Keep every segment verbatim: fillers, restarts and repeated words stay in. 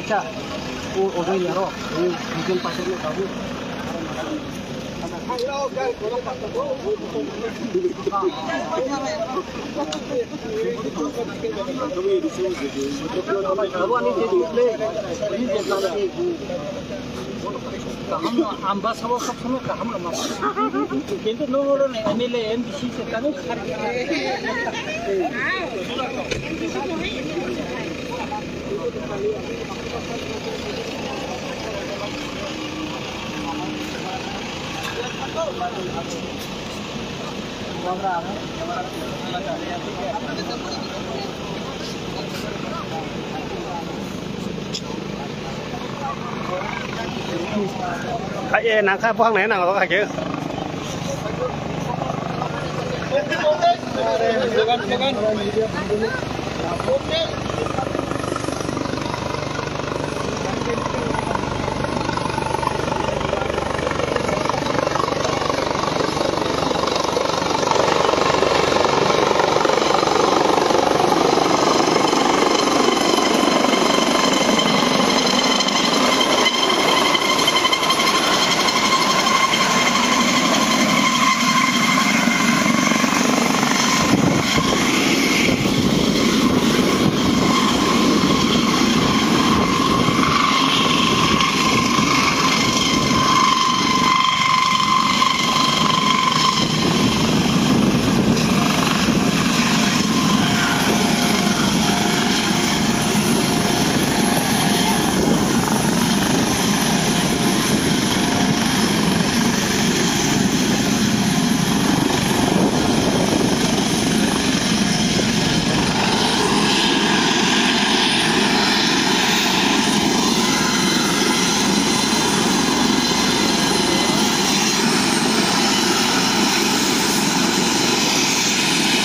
Acha, o, o doi yaro, o, Google Pay ni babu. Babu, ani je display, ani je display. Kaham no, ang bwskango sob somoi kaham no ma. Kintu nwng oro ni M L A, M D C se tamo sar. Khai e nang kha buphang nai nang kha khe.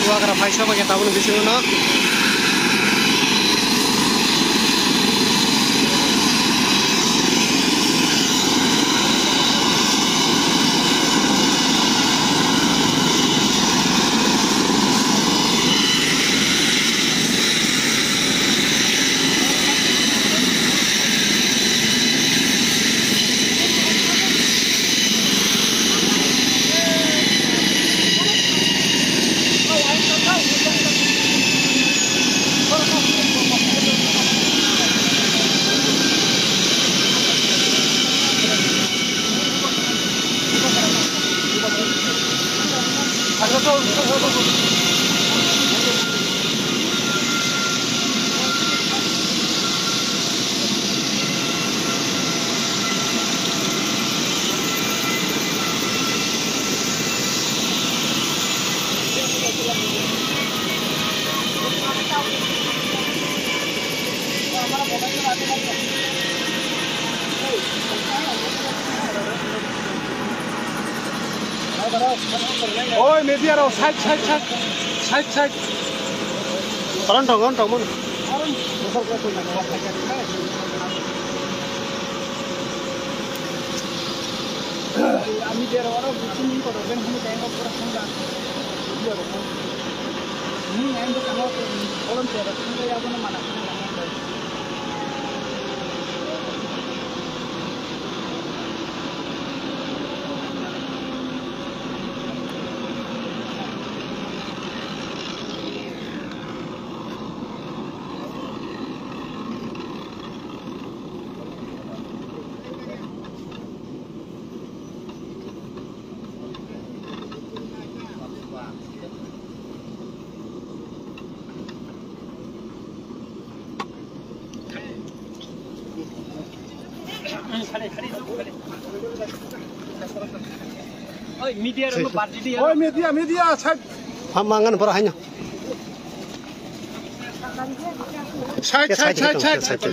Wagra phaisa bagwi tabukni bisingo no. Oi, media rok, side, side, side, side, side. Koron tong, koron tong, mon. Ami der oro biching ni kotor ben hunu teng ko pura hunda. Ni ang ko tang ko volunteer ko ya ko mana. Oi, media rok no barji di. Oi, media, media, side. Ham mangan pura hanyo. Side, side, side, side.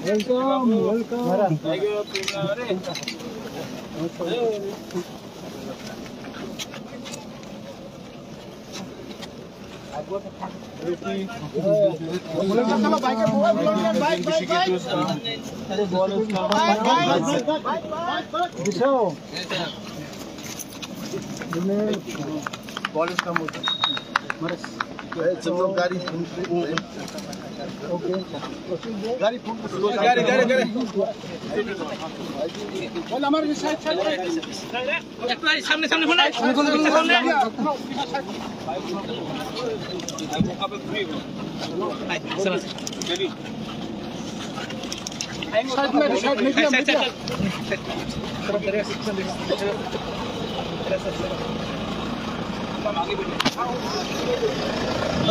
Welcome, welcome.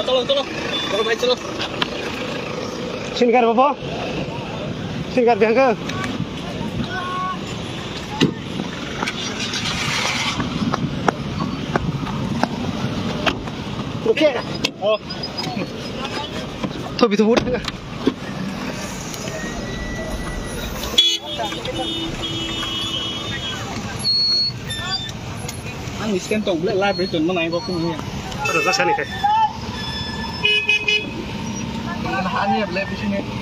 Cholo, cholo. Cholo, bhai, cholo. Singer, babo. Singer, bihang khe. Oke. Oh. Thobi, thobi, udah. Ang stand tong, live ri tong, mana ibu aku ni. Ada sasa ni, khe. Mana ani ya, live di sini.